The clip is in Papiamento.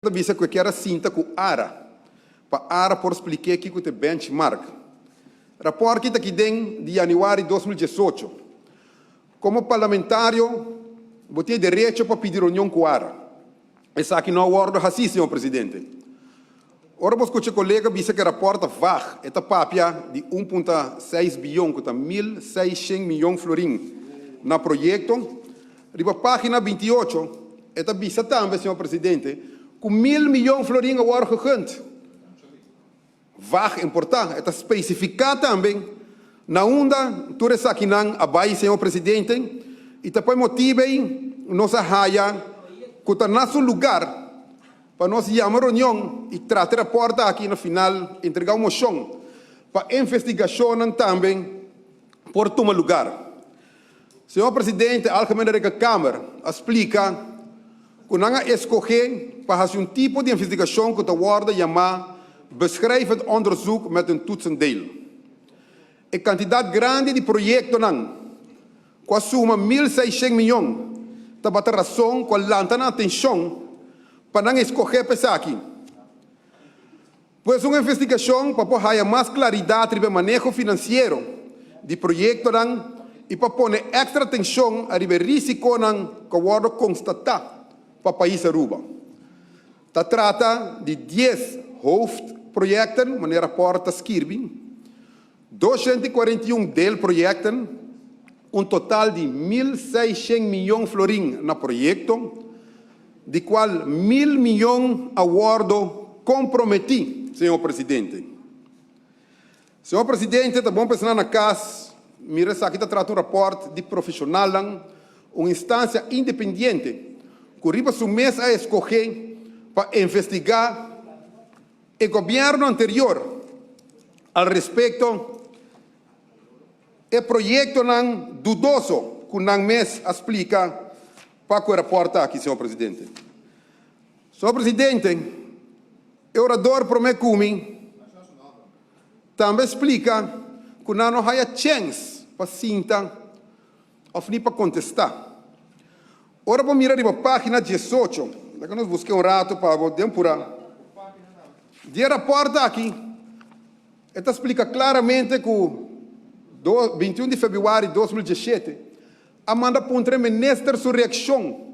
Ta bisa ku e kier a sinta ku Ara pa Ara por splik'é kiko ta e benchmark. Rapòrt ki ta aki den di yanüari 2018. Komo parlamentario bo tin e derecho pa pidi reunion ku Ara. Esaki no a wòrdu hasí, señor presidente. Ora bo skucha kolega bisa ku e rapòrt ta vag, e ta papia di un punta seis biyon ku ta 1600 miyon florin na proyekto. Riba página 28 e ta bisa tambe, señor presidente, ku 1000 miyon florin a wòrdu gegund. Vag importá, e ta spesifiká tambe na unda tur esakinan a bai, señor presidente, i ta pa e motibu ei nos a haya ku ta na su lugar pa nos yama reunion i trata e rapòrt aki, na final entregá un moshon pa investigashonnan tambe por tuma lugar. Señor presidente, Algemene Rekenkamer a splika ku nan a eskohé pa hasi un tipo di investigashon ku ta wòrdu yamá beschrijvend onderzoek met een toetsendeel. E kantidat grandi di proyektonan ku a suma 1600 miyon tabata rason ku a lanta nan atenshon pa nan eskohé pa esaki. Pues un investigashon pa por haya mas klaridat riba e maneho finansiero di proyektonan i pa pone èkstra atenshon ariba e risikonan ku a wòrdu konstatá pa pais Aruba. Ta trata di 10 hoofdprojecten, manera rapòrt ta skirbi, 241 deelprojecten, un total di 1600 miyon florin na proyekto, di kual 1000 miyon a wòrdu komprometí, señor presidente. Señor presidente, ta bon pensa na kas, mira, esaki ta trata un rapòrt di profeshonal, un instansia independiente, ku riba su mes a eskohé pa investigá e gobièrnu anterior al respekto e proyektonan dudoso ku nan mes a splika pa ku e rapòrt aki, señor presidente. Señor presidente, e orador promé ku mi tambe splika ku nan no haya chèns pa sinta òf ni pa kontestá. Ora bo mira riba página 18, laga nos buska un ratu pa bo den purá. Di e rapòrt aki, e ta splika klaramente ku 21 di febrüari di 2017 a manda puntra e minister su reakshon.